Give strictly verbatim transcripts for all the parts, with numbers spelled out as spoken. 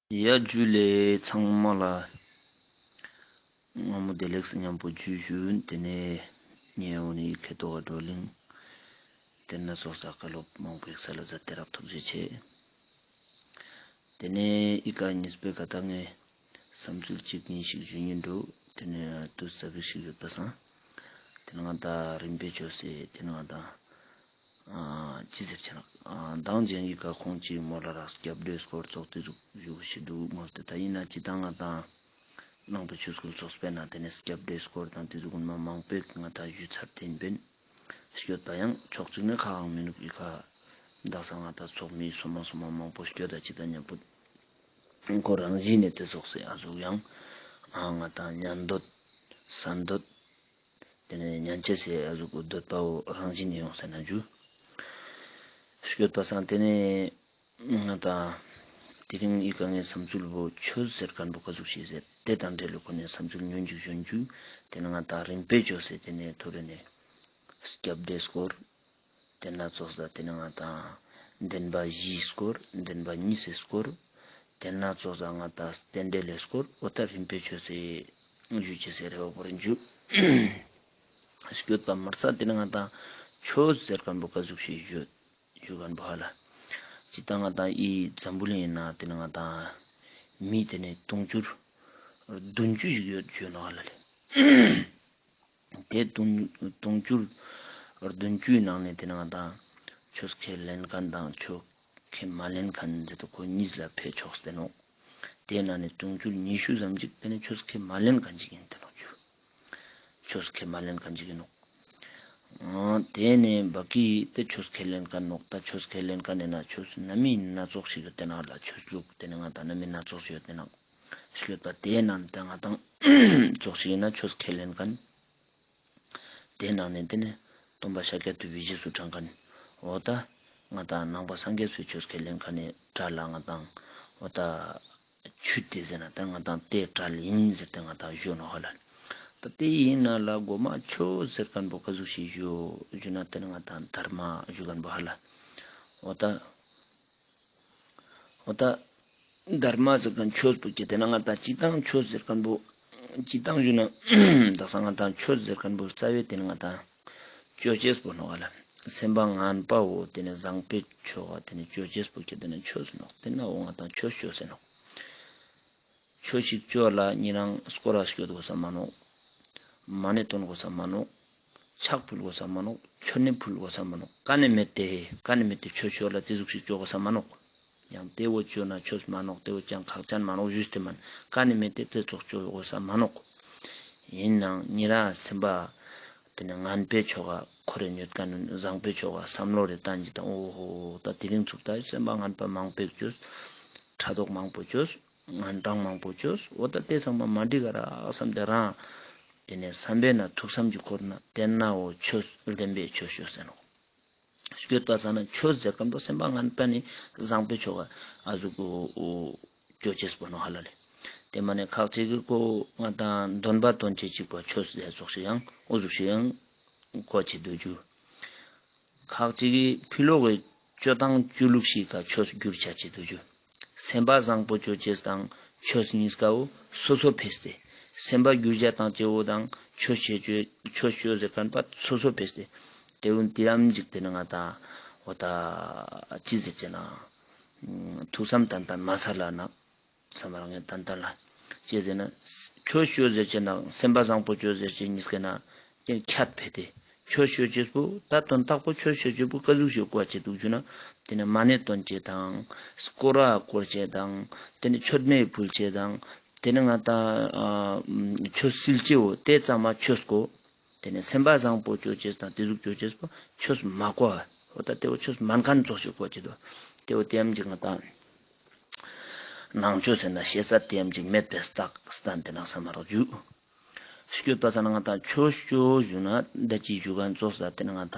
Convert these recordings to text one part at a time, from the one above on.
ཡ་ཇུ་ལེ་ཚང་མ་ལ། སྔ་མོ་བདེ་ལེགས་སི་ཉམ་པོ་ཇུ་ཞུ། དེ་ནས་ཉེ་འོ་ནི་ཁེ་ཏོག་བགྲོ་གླེང་དེ་ན་ཚོགས་ས་བཀའ་སློབ་མང་པོ་ཡིག་ས་ལ་ཛད་དེ་རབ་ཐུགས་རྗེ་ཆེ། དེ་ནས་ཨི་ཀ་གཉིས་པའི་ཀ་ད་ངས་བསམ་ཚུལ་གཅིག་གཉིས་ཤིག་ཞུ་ཉིན་འགྲོ། དེ་ནས་དུས་ཙ་པིག་ཤིག་ཡོད་པ་སང་། དེ་ནས་ང་ད་རིམ་པས་ཆོས་སེ་དེ་ནས་ང་ད་ཨ་ཅི་ཟེར་ཆ་ན། ཨ་མདང་ཅན་ཨི་ཀ་ཁོང་ཅིག་མོལ་ལ་རག་སྐྱབས་འགྲོའི་སྐོར་ཙོགས་དེ་ཟུག་ཞུ་གི་ཤི་འདུག་མོལ་ཏེ། ད་ཡིན་ན་ཅི་ད་ང་ད་ནང་པའི་ཆོས་སྐུལ་ཚོགས་པའི་ནང་དེ་ནས་སྐྱབས་འགྲོའི་སྐོར་དང་དེ་ཟུག་མ་མང་པོ་ང་ད་ཞུ་ཚར་ཏེ་ཡིན་པིན། སྐྱོད་པ་ཡང་ཕྱོགས་གཅིག་ནས་ཁག་མི་ནུག་ཨི་ཀ་དག་ས་ང་ད་ཚོགས་མི་སོ་མ་སོ་མ་མང་པོ་སྐྱོད་ད་ཅི་ད་མཉམ་པོ་ཁོ་རང་བཞིན་ནས་དེ་ཚོགས་སེ་ཨ་ཟུག་ཡང་ཨ་ང་ད་ཉན་འདོད་ས་འདོད། དེ་ནས་ཉན་ཅེས་སི་ཨ་ཟུག་གི་འདོད་པ་བོ་རང་བཞིན་ནས་ཡོང་ས་ན་ཇུ། སྐྱོད་པ་སང་དེ་ནས་ང་ད་དེ་རིང་ཨི་ཀ་ངའི་བསམ་ཚུལ་བོ་ཆོས་ཟེར་མཁན་བོ་ག་ཟུག་ཞིག་ཟེར་དེ་དང་འབྲེལ་ལོ་ཁོ་ནས་བསམ་ཚུལ་ཉུང་ཅིག་ཞུ་ན་ཇུ། དེ་ནས་ང་ད་རིམ་པས་ཆོས་སེ་དེ་ནས་ཐོ་རེ་ནས་སྐྱབས་འགྲོའི་སྐོར། དེ་ན་ཚོགས་ས་དེ་ནས་ང་ད་བདེན་པ་བཞིའི་སྐོར། བདེན་པ་གཉིས་སི་སྐོར། དེ་ན་ཚོགས་ས་ང་ད་རྟེན་འབྲེལ་ལི་སྐོར། འོ་ད་རིམ་པས་ཆོས་སེ་ཞུ་ཅེས་སི་རེ་བ་བོ་རིན་ཇུ། སྐྱོད་པ་མར་ས་དེ་ནས་ང་ད་ཆོས་ཟེར་མཁན་བོ་ག་ཟུག་ཞིག་ཞུ་ཞུ་མཁན་བོ་ཧ་ལ། ཅི་ད་ང་ད་ཨི་འཛམ་བུ་གླིང་ཡིན་ན་དེ་ནས་ང་ད་མི་དེ་ནས་དུང་ཕྱུར་བདུན་ཅུ་ཞིག་ཡོད་ཞུ་ནོག་ཧ་ལ་ལེ། དེ་དུང་དུང་ཕྱུར་བདུན་ཅུའི་ནང་ནས་དེ་ནས་ང་ད་ཆོས་ཁས་ལེན་མཁན་དང་ཆོས་ཁས་མ་ལེན་མཁན་དེ་ད་ཁོ་གཉིས་ལ་ཕེ་ཆོག་སྟེ་ནོག། དེ་ནང་ནས་དུང་ཕྱུར་ཉི་ཤུ་ཙམ་ཅིག་དེ་ནས་ཆོས་ཁས་མ་ལེན་མཁན་ཅིག་ཡིན་ཏེ་ནོག་ཇུ། ཆོས་ཁས་མ་ལེན་མཁན་ཅིག་ཡིན་ནོག། ཨ་དེ་ནས་བ་ཀི་དེ་ཆོས་ཁས་ལེན་མཁན་ནོག། ད་ཆོས་ཁས་ལེན་མཁན་ནི་ན་ཆོས་སྣ་མིན་སྣ་ཚོགས་ཤིག་ཡོད་དེ་ནོག་ལ། ཆོས་ལུགས་དེ་ནས་ང་ད་སྣ་མིན་སྣ་ཚོགས་ཤིག་ཡོད་དེ་ནོག། ཤོད་པ་དེ་ནང་ད་ང་ད་ཚོགས་ཤིག་ཡིན་ན་ཆོས་ཁས་ལེན་མཁན། དེ་ནང་ནས་དེ་ནས་སྟོན་པ་ཤཱཀྱ་ཐུབ་པའི་རྗེས་སུ་འབྲང་མཁན། འོ་ད་ང་ད་ནང་པ་སངས་རྒྱས་པའི་ཆོས་ཁས་ལེན་མཁན་ནི་གྲལ་ལ་ང་ད་འོ་ད་ཆུད་དེ་ཟེར་ན་ད་ང་ད་དེ་གྲལ་ཡིན་ཟེར་ཏེ་ང་ད་ཞུ་ནོག་ཧ་ལ། ད་དེ་ཡིན་ན་ལ་གོ་མ་ཆོས་ཟེར་མཁན་བོ་ག་ཟུག་ཞིག་ཞུ་ཞུ་ན་དེ་ནས་ང་ད་དྷརྨ་ཞུ་མཁན་བོ་ཧ་ལ། འོ་ད་འོ་ད་དྷརྨ་ཟེར་མཁན་ཆོས་པོ་ཁྱེད་དེ་ནས་ང་ད་སྤྱི་བཏང་ཆོས་ཟེར་མཁན་བོ་སྤྱི་བཏང་ཞུ་ན་དག་ས་ང་ད་ཆོས་ཟེར་མཁན་བོ་རྩ་བའི་དེ་ནས་ང་ད་ཅོ་ཅེས་པོ་ནོག་ལ། སེམས་པ་ངན་པ་བོ་དེ་ནས་བཟང་པོའི་ཕྱོགས་ལ་དེ་ནས་ཅོ་ཅེས་པོ་ཁྱེད་དེ་ནས་ཆོས་ནོག། དེ་ནས་འོ་ང་ད་ཆོས་ཅོ་ཟེར་ནོག། ཆོས་ཤིག་ཅོ་ལ་ཉེ་རང་སྐོར་ར་སྐྱོད་དགོས་ས་མ་ནོག། མ་ཎི་འདོན་དགོས་ས་མ་ནོག། ཕྱག་ཕུལ་དགོས་ས་མ་ནོག། མཆོད་མེ་ཕུལ་དགོས་ས་མ་ནོག། ཀ་ནེ་མེད་དེ་ཀ་ནེ་མེད་དེ་ཆོས་ཅོ་ལ་དེ་ཟུག་ཤིག་ཅོ་དགོས་ས་མ་ནོག། ཡང་དེ་བོ་ཅོ་ན་ཆོས་མ་ནོག། དེ་བོ་ཅང་ཁག་ཅན་མ་ནོག་ཞུས་ཏེ་མན། ཀ་ནེ་མེད་དེ་དེ་ཙོགས་ཅོ་དགོས་ས་མ་ནོག། ཡིན་ནའང་ཉེ་རང་སེམས་པ་དེ་ནས་ངན་པའི་ཕྱོགས་ཀ་ཁོ་རེ་ཉོད་མཁན་བཟང་པོའི་ཕྱོགས་ཀ་བསམ་བློ་རེ་བཏང་ཅི་དང་། འོ་ཧོ་ད་དེ་རིང་ཚུགས་ད་སེམས་པ་ངན་པ་མང་པོ་ཅོས། ཕྲག་དོག་མང་པོ་ཅོས། ངན་གྲངས་མང་པོ་ཅོས། འོ་ད་དེ་ཚང་མ་མ་འགྲིག་ག་ར་བསམ་སྟེ་རང་དེ་ནས་བསམ་པའི་ན་ཐུགས་བསམ་གྱི་འཁོར་ན་དེ་ན་འོ་ཆོས་བདེན་པའི་ཆོས་ཤོད་ཟེར་ནོག། སྐྱོད་པ་ས་ན་ཆོས་ཟེར་མཁན་པོ་སེམས་པ་ངན་པ་ནི་བཟང་པོའི་ཕྱོགས་ཀ་ཨ་ཟུག་གི་ཅོ་ཅེས་པོ་ནོག་ཧ་ལ་ལེ། དེ་མ་ནེ་ཁག་ཅིག་གི་ཀོ་ང་ད་འདོན་པ་འདོན་ཅེས་ཅིག་པོ་ཆོས་ཟེར་ཙོགས་ཤིག་ཡང་འོ་ཟུག་ཤིག་ཡང་གོ་ཅེས་འདུག་ཇུ། ཁག་ཅིག་གི་ཕི་ལོག་གི་ཅོ་སྟངས་ཅོ་ལུགས་ཤིག་ཀ་ཆོས་འགྱུར་ཆ་ཅེས་འདུག་ཇུ། སེམས་པ་བཟང་པོ་ཅོ་ཅེས་དང་ཆོས་གཉིས་ཀ་བོ་སོ་སོ་ཕེས་ཏེ། སེམས་པ་འགྱུར་བྱ་དང་ཅེས་བོ་དང་ཆོས་ཅོ་ཅེས་ཆོས་ཅོ་ཟེར་མཁན་པ་སོ་སོ་ཕེས་ཏེ། དེ་བོ་དེ་རམ་ཅིག་དེ་ནས་ང་ད་འོ་ད་ཅི་ཟེར་ཅེ་ན་ཐུགས་བསམ་ཏན་ཏན་མ་ཚར་ལ་ན། ཚང་མ་རང་ངས་ཏན་ཏན་ལ། ཅི་ཟེར་ན། ཆོས་ཅོ་ཟེར་ཅེས་དང་སེམས་པ་བཟང་པོ་ཅོ་ཟེར་ཅེས་གཉིས་ཀ་ན་དེ་ཁྱད་ཕེ་སྟེ། ཆོས་ཅོ་ཅེས་པོ་ད་དོན་དག་པོ་ཆོས་ཅོ་ཅེས་པོ་ག་ཟུག་ཤིག་གོ་ཅེས་འདུག་ཞུ་ན། དེ་ནས་མ་ཎི་འདོན་ཅེས་དང་། སྐོར་ར་བསྐོར་ཅེས་དང་། དེ་ནས་མཆོད་མེ་ཕུལ་ཅེས་དང་། དེ་ནས་ང་ད་ཨ་ཆོས་སིལ་ཅེས་བོ་དེ་ཚང་མ་ཆོས་གོ། དེ་ནས་སེམས་པ་བཟང་པོ་ཅོ་ཅེས་དང་དེ་ཟུག་ཅོ་ཅེས་པོ་ཆོས་མ་གོ། འོ་ད་དེ་བོ་ཆོས་མན་མཁན་ཙོགས་ཤིག་གོ་ཅེས་འདུག། དེ་བོ་དེ་ཡམ་ཅིག་ང་ད་ནང་ཆོས་ཟེར་ན་ཤེས་ས་དེ་ཡམ་ཅིག་མེད་པའི་རྟགས་སྟན་དེ་ནང་ས་མ་རག་ཇུ། སྐྱོད་པ་ས་ན་ང་ད་ཆོས་ཅོ་ཞུ་ན་ད་ཅི་ཞུ་མཁན་ཙོགས་ས་དེ་ནས་ང་ད་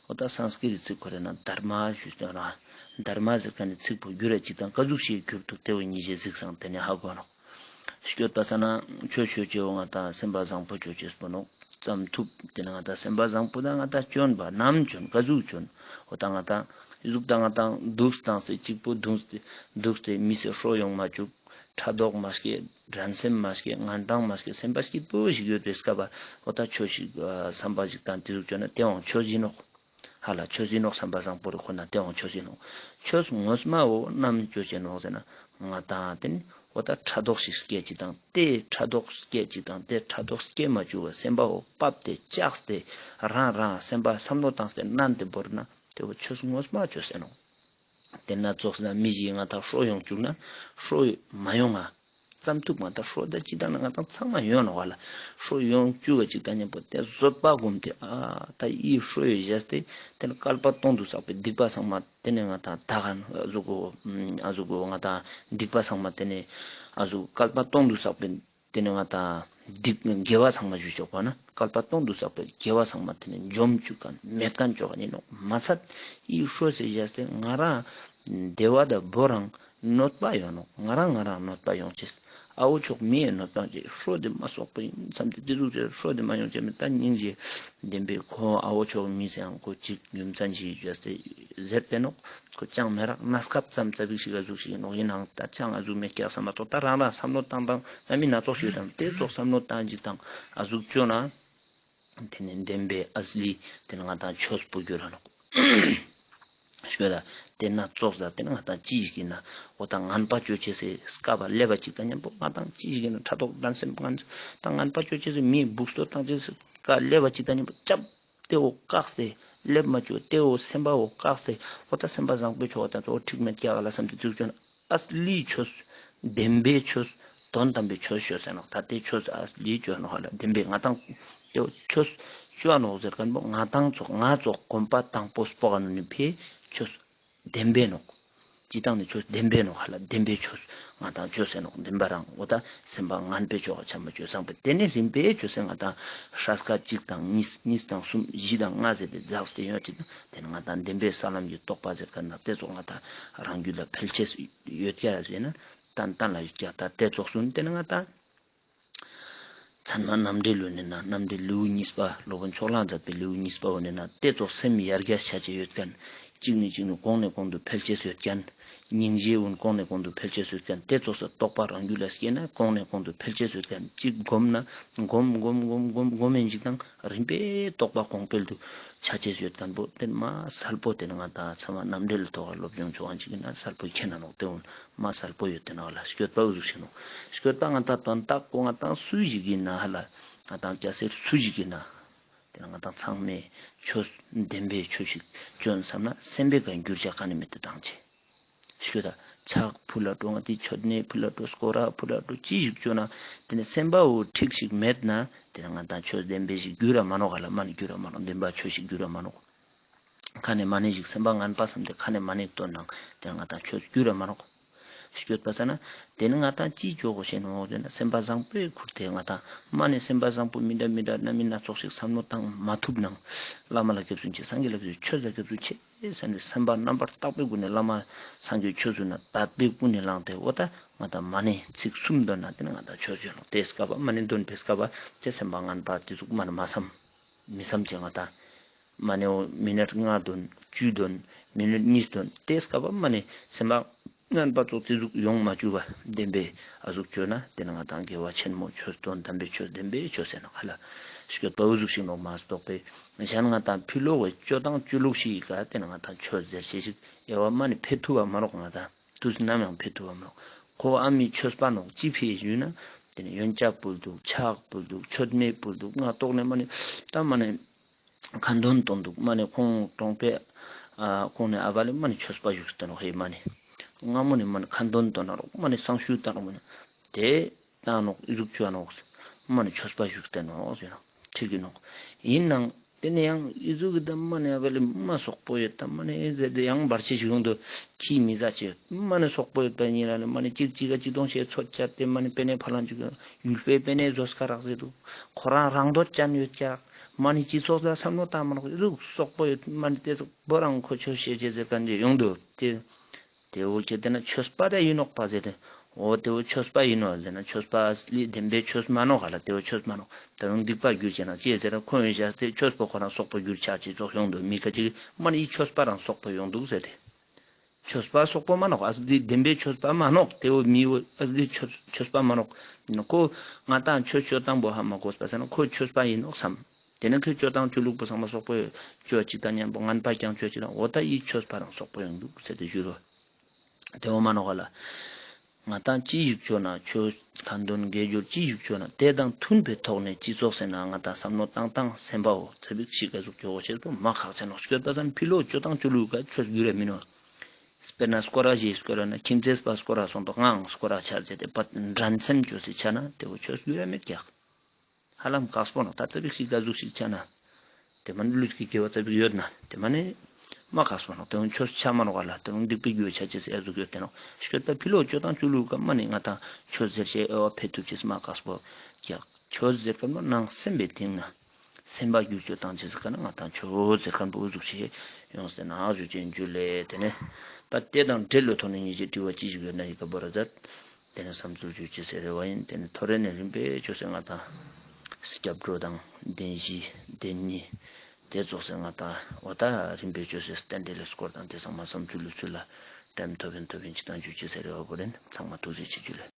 འོ་ད་སཾ་སྐྲྀཏ་ཚིག་ཁོ་རེ་ན་དྷརྨ་ཞུས་ཏེ་ར། དྷརྨ་ཟེར་མཁན་ནི་ཚིག་པོ་འགྱུར་ར་ཅིག་དང་ག་ཟུག་ཤིག་འགྱུར་འདུག་དེ་བོ་ཉིད་ཅེས་གཟིགས་སང་དེ་ནས་ཧ་གོ་ནོག། སྐྱོད་པ་ས་ན་ཆོས་ཅོ་ཅེས་བོ་ང་ད་སེམས་པ་བཟང་པོ་ཅོ་ཅེས་པོ་ནོག། ཙམ་ཐུབ་དེ་ནས་ང་ད་སེམས་པ་བཟང་པོ་ད་ང་ད་ཅོན་པ་ནམ་ཅོན་ག་ཟུག་ཅོན། འོ་ད་ང་ད་ཟུག་ད་ང་ད་འདུག་སྟངས་སེ་གཅིག་པོ་འདུག་སྟེ་འདུག་སྟེ་མི་སེ་ཧྲོ་ཡོང་མ་བཅུག། ཕྲག་དོག་མ་སྐྱེ། འགྲན་སེམས་མ་སྐྱེ། ངན་གྲངས་མ་སྐྱེ། སེམས་པ་སྐྱིད་པོ་ཞིག་ཡོད་པའི་སྐབས་པ་འོ་ད་ཆོས་ཤིག་བསམ་པ་ཞིག་བཏང་དེ་ཟུག་བཅོས་ན་དེའང་ཆོས་ཡིན་ནོག། ཧ་ལ་ཆོས་ཡིན་ནོག། བསམ་པ་བཟང་པོ་རེ་ཁོ་ན་དེའང་ཆོས་ཡིན་ནོག། ཆོས་ངོ་མ་བོ་ནམ་བཅོ་ཅེས་ནོག་ཟེར་ན་ང་དང་དེ་ནི་འོ་ད་ཕྲག་དོག་ཞིག་སྐྱེ་ཅིག་དང་དེ་ཕྲག་དོག་སྐྱེ་ཅིག་དང་དེ་ཕྲག་དོག་སྐྱེ་མ་བཅུག་པ་སེམས་པ་བོ་ཕབ་སྟེ་བཅག་སྟེ་རང་རང་སེམས་པ་བསམ་བློ་བཏང་སྟེ་ནན་ཏེ་བོར་ན་དེ་བོ་ཆོས་ངོ་མ་བཅོས་ཟེར་ནོག། དེ་ན་ཙོགས་ན་མི་ཞིག་ང་དང་ཧྲོ་ཡོང་བཅུག་ན་ཧྲོ་མ་ཡོང་ང་ཙམ་ཐུབ་ང་དང་ཧྲོ་ད་ཅི་དང་ན་ང་དང་ཚང་མ་ཡོང་ནོག་ག་ལ། ཧྲོ་ཡོང་བཅུག་ག་ཅིག་དང་མཉམ་པོ་དེ་བཟོད་པ་སྒོམ་སྟེ་ཨ་ད་ཡི་ཧྲོ་ཡོད་བཞག་སྟེ་དེ་ན་བསྐལ་པ་སྟོང་དུ་བསགས་པའི་སྡིག་པ་ཚང་མ་དེ་ནས་ང་དང་ད་ག་ཨ་ཟུག་གོ་ཨ་ཟུག་གོ་ང་དང་སྡིག་པ་ཚང་མ་དེ་ནས་ཨ་ཟུག་བསྐལ་པ་སྟོང་དུ་བསགས་པའི་དེ་ནས་ང་དང་སྡིག་དགེ་བ་ཚང་མ་ཞུ་ཆོག་པ་ན་བསྐལ་པ་སྟོང་དུ་བསགས་པའི་དགེ་བ་ཚང་མ་དེ་ནས་འཇོམས་བཅུག་ག་མེད་མཁན་ཆོག་ག་ནི་ནོག། མ་ཚད་ཡི་ཧྲོ་ཟེར་བཞག་སྟེ་ང་རང་བདེ་བ་དང་བོ་རང་གནོད་པ་ཡོང་ནོག། ང་རང་ང་རང་གནོད་པ་ཡོང་ཅེས། ཨ་བོ་ཅོག་མི་ཡི་གནོད་པ་ཅེས་ཧྲོ་དེ་མ་སོག་པ་ཡིན་བསམ་སྟེ་དེ་ཟུག་ཅེས་ཧྲོ་དེ་མ་ཡོང་ཅེས་མི་ད་སྙིང་རྗེ་ལྡན་པའི་ཁོ་ཨ་བོ་ཅོག་མི་ཟེར་ཡང་ཁོ་གཅིག་རྒྱུ་མཚན་ཞིག་བརྗོད་དེ་ཟེར་ཏེ་ནོག། ཁོ་ཅང་མེད་རག་གནས་སྐབས་ཙམ་ཙ་པིག་ཞིག་ཨ་ཟུག་ཞིག་ནོག་ཡིན་ནའང་ད་ཅང་ཨ་ཟུག་མེད་ཀྱག་བསམ་མ་གཏོགས་ད་རང་རང་བསམ་བློ་བཏང་སྟངས་ཨ་མི་སྣ་ཚོགས་ཤིག་དང་དེ་ཙོགས་བསམ་བློ་བཏང་ཅིག་དང་ཨ་ཟུག་བཅོས་ན། དེ་ནས་བདེན་པའི་ཨ་ལི་དེ་ནས་ང་དང་ཆོས་པོ་གྱུར་ར་ནོག། ཤོད་ད། དེ་ན་ཙོགས་ད་དེ་ནས་ང་དང་ཅི་ཞིག་ཡིན་ན་འོ་ད་ངན་པ་བཅོ་ཅེས་སི་སྐབས་པ་སླེབས་པ་ཅིག་དང་མཉམ་པོ་ང་དང་ཅི་ཞིག་ཡིན་ན་ཕྲག་དོག་འགྲན་སེམས་ངན་ད་ངན་པ་བཅོ་ཅེས་སི་མི་སྦུག་སྟོད་བཏང་ཅེས་སི་སྐབས་སླེབས་པ་ཅིག་དང་མཉམ་པོ་ཅབ་དེ་འོ་བཀག་སྟེ་སླེབས་མ་བཅུག་དེ་འོ་སེམས་པ་འོ་བཀག་སྟེ་འོ་ད་སེམས་པ་བཟང་པོའི་ཆོག་དང་འོ་འགྲིག་མེད་ཀྱག་ལ་བསམ་སྟེ་ཚུགས་བཅོ་ན། ཨ་ལི་ཆོས། བདེན་པའི་ཆོས། དོན་དམ་པའི་ཆོས་ཤོད་ཟེར་ནོག། ད་དེ་ཆོས་ཨ་ལི་ཆོས་ནོག་ཧ་ལ་བདེན་པའི་ང་དང་དེ་ཆོས་ཅོ་ནོག་ཟེར་མཁན་པོ་ང་དང་ཙོགས་ང་ཙོགས་གོམ་པ་དང་པོ་སྤོ་ག་ནོ་ནི་ཕའི་ཆོས་བདེན་པའི་ནོག། ཅི་དང་ནི་ཆོས་བདེན་པའི་ནོག་ཧ་ལ་བདེན་པའི་ཆོས་ང་དང་ཅོས་ཟེར་ནོག། བདེན་པ་རང་འོ་ད་སེམས་པ་ངན་པའི་ཕྱོགས་ཆ་མ་ཅོས་བཟང་པོ་དེ་ནི་རིམ་པས་ཅོས་ཟེར་ང་དང་ཧྲ་སྐད་གཅིག་དང་གཉིས་གཉིས་དང་གསུམ་བཞི་དང་ལྔ་ཟེར་ཏེ་རྫགས་ཏེ་ཡོད་ཅིག་དང་དེ་ནི་ང་དང་བདེན་པའི་ས་ལམ་གྱི་རྟོགས་པ་ཟེར་མཁན་ན་དེ་ཙོགས་ང་དང་རང་རྒྱུད་ལ་ཕལ་ཆེར་ཡོད་ཀྱག་ཟེར་ན་ཏན་ཏན་ལ་ཡོད་ཀྱག་ད་དེ་ཙོགས་སུ་དེ་ནི་ང་དང་ཚད་མ་རྣམ་འགྲེལ་ལུ་ནི་ན་རྣམ་འགྲེལ་ལེའུ་གཉིས་པ་སློབ་དཔོན་ཕྱོགས་གླང་མཛད་པའི་ལེའུ་གཉིས་པ་འོ་ནི་ན་དེ་ཙོགས་སེམས་ཡར་རྒྱས་ཆ་ཅེས་ཡོད་མཁན་གཅིག་ནི་གཅིག་ནི་གོང་ནས་གོང་དུ་འཕེལ་ཅེས་ཡོད་མཁན་སྙིང་རྗེ་འོ་ནི་གོང་ནས་གོང་དུ་འཕེལ་ཅེས་ཡོད་མཁན་དེ་ཙོགས་སུ་རྟོགས་པ་རང་རྒྱུད་ལ་སྐྱེས་ན་གོང་ནས་གོང་དུ་འཕེལ་ཅེས་ཡོད་མཁན་གཅིག་སྒོམ་ན་སྒོམ་སྒོམ་སྒོམ་སྒོམ་སྒོམ་མེན་ཅིག་དང་རིམ་པས་རྟོགས་པ་གོང་འཕེལ་དུ་ཆ་ཅེས་ཡོད་མཁན་པོ་དེ་མ་གསལ་པོ་དེ་ནི་ང་དང་ཚད་མ་རྣམ་འགྲེལ་ཐོག་སློབ་སྦྱོང་ཆོག་ཨན་ཅིག་ན་གསལ་པོ་མཁྱེན་ན་ནོག། དེ་འོ་ན་མ་གསལ་པོ་ཡོད་དེ་ནོག་ལ་སྐྱོད་པ་འུ་ཟུག་ཤེས་ནོག། སྐྱོད་པ་ང་དང་དོན་དག་པོ་ང་དང་སུ་ཞིག་ཡིན་ན་ཧ་ལ་ང་དང་སྐྱ་སེར་སུ་ཞིག་ཡིན་ན་དེ་ན་ང་དང་ཚང་མས་ཆོས་བདེན་པའི་ཆོས་ཤིག་ཅོ་ཨན་བསམ་ན་སེམས་པའི་ཀ་འགྱུར་བྱ་ག་ནི་མེད་དེ་དང་ཆེ། ཤོད་ད། ཕྱག་ཕུལ་ལ་འགྲོ་ང་དེ་མཆོད་མེ་ཕུལ་ལ་འགྲོ་སྐོར་ར་ཕུལ་ལ་འགྲོ་ཅི་ཞིག་ཅོ་ན་དེ་ནི་སེམས་པ་འོ་འགྲིག་ཞིག་མེད་ན་དེ་ནི་ང་དང་ཆོས་བདེན་པའི་ཞིག་འགྱུར་ར་མ་ནོག་ག་ལ་མ་ནི་འགྱུར་ར་མ་ནོག། བདེན་པ་ཆོས་ཤིག་འགྱུར་ར་མ་ནོག། ཁ་ནས་མ་ནི་ཞིག་སེམས་པ་ངན་པ་བསམ་སྟེ་ཁ་ནས་མ་ནི་བཏོན་ནང་དེ་ནི་ང་དང་ཆོས་འགྱུར་ར་མ་ནོག། སྐྱོད་པ་ས་ན་དེ་ནི་ང་དང་ཅི་ཅོ་གོ་ཤེས་ནོག་ཟེར་ན་སེམས་པ་བཟང་པོའི་ཁུར་དེ་ང་དང་མ་ནི་སེམས་པ་བཟང་པོ་མི་འདྲ་མི་འདྲ་རྣམ་སྨིན་སྣ་ཚོགས་ཤིག་བསམ་བློ་བཏང་མ་ཐུབ་ནང་བླ་མ་ལ་སྐྱབས་སུ་མཆི། སངས་རྒྱས་ལ་སྐྱབས་སུ་མཆི། ཆོས་ལ་སྐྱབས་སུ་མཆི། ཟེར་ནས་སེམས་པ་རྣམ་པར་དག་པའི་སྒོ་ནས་བླ་མ་སངས་རྒྱས་ཆོས་སུ་ན་དད་པའི་ཀུན་ནས་བླངས་ཏེ་འོ་ད་ང་དང་མ་ནི་ཚིག་གསུམ་འདོན་ན་དེ་ནི་ང་དང་ཆོས་ཡོད་ནོག། དེ་སྐབས་པ་མ་ནི་འདོན་པའི་སྐབས་པ་དེ་སེམས་པ་ངན་པ་དེ་ཟུག་མ་ནི་མ་བསམ་མི་བསམ་ཅེས་ང་དང་མ་ནི་འོ་མི་ནཊ་ལྔ་འདོན་བཅུ་འདོན་མི་ནཊ་གཉིས་འདོན་དེ་སྐབས་པ་མ་ནི་སེམས་པ་ངན་པ་ཙོགས་དེ་ཟུག་ཡོང་མ་བཅུག་པ་བདེན་པའི་ཨ་ཟུག་ཅོ་ན་དེ་ནི་ང་དང་དགེ་བ་ཆེན་མོ་ཆོས་དོན་དམ་པའི་ཆོས་བདེན་པའི་ཆོས་ཟེར་ནོག་ཧ་ལ་སྐྱོད་པ་འུ་ཟུག་ཤིག་ནོག་མ་གཏོགས་པའི། གཞན་ང་དང་ཕི་ལོག་གི་ཅོ་སྟངས་ཅོ་ལུགས་ཤིག་ག་དེ་ནི་ང་དང་ཆོས་ཟེར་ཤེས་ཤིག་ཡ་བ་མ་ནི་ཕེ་ཐུབ་བ་མ་ནོག། ང་དང་དུས་ནམ་ཡང་ཕེ་ཐུབ་བ་མ་ནོག། ཁོ་ཨ་མི་ཆོས་པ་ནོག་ཅི་ཕི་ཞུས་ན་དེ་ནི་ཡོན་ཆབ་ཕུལ་འདུག་ཕྱག་ཕུལ་འདུག་མཆོད་མེ་ཕུལ་འདུག་ང་ཏོག་ནས་མ་ནི་ད་མ་ནི་ཁ་འདོན་གཏོང་འདུག་མ་ནི་ཁོང་གྲོང་པའི་ཨ་ཁོང་ནས་ཨ་བ་ལེ་མ་ནི་ཆོས་པ་བཞུགས་ཏེ་ནོག་ཧེ་མ་ནི་སྔ་མོ་ནས་མ་ནི་ཁ་འདོན་གཏོང་ན་རོག་མ་ནི་བསང་ཞུ་བཏང་རོག་མ་ནི་དེ། བཏང་ནོག་ཨི་ཟུག་ཅོ་ནོག། མ་ནི་ཆོས་པ་བཞུགས་ཏེ་ནོག་ཟེར་ན་ཁྲིག་གི་ནོག། ཡིན་ནང་དེ་ནས་ཡང་ཨི་ཟུག་གི་ད་མ་ནི་ཨ་བ་ལེ་མ་སོག་པོ་ཡོད་ད་མ་ནི་ཨེ་ཟེར་ཏེ་ཡང་བར་ཆད་ཞིག་ཡོང་དུ་ཁྱི་མི་ཟ་ཅེས་ཡོད་མ་ནི་སོག་པོ་ཡོད་ད་ཉིན་ར་ནི་མ་ནི་གཅིག་གཅིག་ག་གཅིག་སྟོང་བཤད་ཚོད་བཅད་དེ་མ་ནི་པེ་ནེ་ཕ་ལང་ཅིག་ཡུལ་པའི་པེ་ནེ་བཟོས་ཁ་རག་ཟེར་དུ་ཁོ་རང་རང་འདོད་ཅན་ཡོད་ཀྱག་མ་ནི་སྤྱི་ཚོགས་ལ་བསམ་བློ་བཏང་མ་ནོག་ཨི་ཟུག་སོག་པོ་ཡོད་མ་ནི་དེ་ཟུག་པོ་རང་ཁོ་ཆོས་བཤད་ཅེས་ཟེར་མཁན་ཅིག་ཡོང་དུ་དེ། དེ་བོ་ཁྱེད་དེ་ན་ཆོས་པ་དེ་ཡིན་ནོག་པ་ཟེར་ཏེ། འོ་དེ་བོ་ཆོས་པ་ཡིན་ནོག་ཟེར་ན་ཆོས་པ་ལི་བདེན་པའི་ཆོས་མ་ནོག་ག་ལ་དེ་བོ་ཆོས་མ་ནོག། ད་རུང་སྡིག་པ་གྱུར་ཅེ་ན་ཅི་ཟེར་ན་ཁོ་ཡིན་བཞག་སྟེ་ཆོས་པ་ཁོ་རང་སོག་པོ་གྱུར་ཆགས་ཅི་ཙོགས་ཡོང་དུ་མི་ཁ་ཅིག་མ་ནི་ཆོས་པ་རང་སོག་པོ་ཡོང་དུག་ཟེར་ཏེ། ཆོས་པ་སོག་པོ་མ་ནོག། ཨ་ཟུག་དེ་བདེན་པའི་ཆོས་པ་མ་ནོག། དེ་བོ་མི་བོ་ཨ་ཟུག་དེ་ཆོས་ཆོས་པ་མ་ནོག། ཁོ་ང་ཏང་ཆོས་སྤྱོད་སྟངས་པོ་ཧ་མ་གོ་བ་སང་ན་ཁོ་ཆོས་པ་ཡིན་ནོག་བསམ། དེ་ནས་ཁོས་སྤྱོད་སྟངས་ཆོས་ལུགས་པོ་ཚང་མ་སོག་པོ་ཡོད། ཆོས་གཅིག་དང་མཉམ་པོ་ངན་པ་ཀྱང་ཆོས་གཅིག་དང་འོ་ད་ཡི་ཆོས་པ་རང་སོག་པོ་ཡོང་འདུག་ཟེར་ཏེ་ཞུ་རོ། དེ་འོ་མ་ནོག་ག་ལ། ང་ཏང་ཅི་ཞིག་ཆོས་ན་ཆོས་ཁ་འདོན་དགེ་སྦྱོར་ཅི་ཞིག་ཆོས་ན་དེ་དང་མཐུན་པའི་ཐོག་ནས་སྤྱི་ཚོགས་ཟེར་ན་ང་ཏང་བསམ་བློ་བཏང་སྟངས་སེམས་པའོ་ཙ་པིག་ཞིག་ག་ཟུག་ཆོས་གོ་ཤེས་པོ་མ་ཁག་ཆེ་ནོག། སྐྱོད་པ་སང་ཕི་ལོ་ཆོས་དང་ཆོས་ལུགས་ག་ཆོས་རྒྱུ་རེ་མིན་ནོག། དཔེར་ན་སྐོར་ར་ཞིག་སྐོར་ར་ན་ཁྱིམ་མཚེས་པ་སྐོར་ར་སོང་དོ་ངའང་སྐོར་ར་ཆ་ཟེར་ཏེ་པ་འགྲན་སེམས་ཆོས་སི་ཆ་ན་དེ་བོ་ཆོས་རྒྱུ་རེ་མེད་ཀྱག། ཧ་ལམ་ཁག་པོ་ནོག། ད་ཙ་པིག་ཞིག་ག་ཟུག་ཞིག་ཆ་ན། དེ་མ་ནི་ལུས་ཀྱི་དགེ་བ་ཙ་པིག་ཡོད་ན། དེ་མ་ནི་མ་ཁག་པོ་ནོག། དེ་ཆོས་ཆ་མ་ནོག་ག་ལ། དེ་སྡིག་པའི་རྒྱུ་ཆ་ཅེས་ཨ་ཟུག་ཡོད་དེ་ནོག། སྐྱོད་པ་ཕི་ལོ་ཆོས་དང་ཆོས་ལུགས་ག་མ་ནི་ང་ཏང་ཆོས་ཟེར་ཤེས་ཨེ་བ་ཕེ་ཐུབ་ཅེས་མ་ཁག་པོ་ཀྱག། ཆོས་ཟེར་ཁན་པོ་ནང་སེམས་པའི་སྟེང་ན། སེམས་པ་བསྒྱུར་བཅོས་བཏང་ཅེས་ཟེར་ཁན་ན་ང་ཏང་ཆོས་ཟེར་ཁན་པོ་ཨུ་ཟུག་ཆེ་ཡོངས་ཏེ་ན་ཨ་ཟུག་ཅན་འཇུ་ལེ། དེ་ནས་ད་དེ་དང་འབྲེལ་ལོ་ཐོག་ནས་ཉེ་ཞའི་དྲི་བ་ཅི་ཞིག་ཡོད་ན་ཡི་གེ་བོ་ར་མཛད། དེ་ནས་བསམ་ཚུལ་ཞུ་ཅེས་ཟེར་རེ་བ་ཡིན། དེ་ནས་ཐོ་རེ་ནས་རིམ་པས་ཆོས་ཟེར་ང་ཏང་སྐྱབས་འགྲོ་དང་བདེན་བཞི་བདེན་གཉིས་དེ་ཙོགས་ཟེར་ང་ཏང་འོ་ད་རིམ་པས་ཆོས་ཟེར་རྟེན་འབྲེལ་ལས་སྐོར་དང་དེ་ཚང་མ་བསམ་ཚུལ་ལུས་ཚུལ་ལ་དྲན་ཐོབ་ཡིན་ཐོབ་ཡིན་ཅི་དང་ཞུ་ཅེས་ཟེར་རེ་བ་བོ་རེན། ཚང་མ་ཐུགས་རྗེ་ཆེ་ཞུ་ལེ།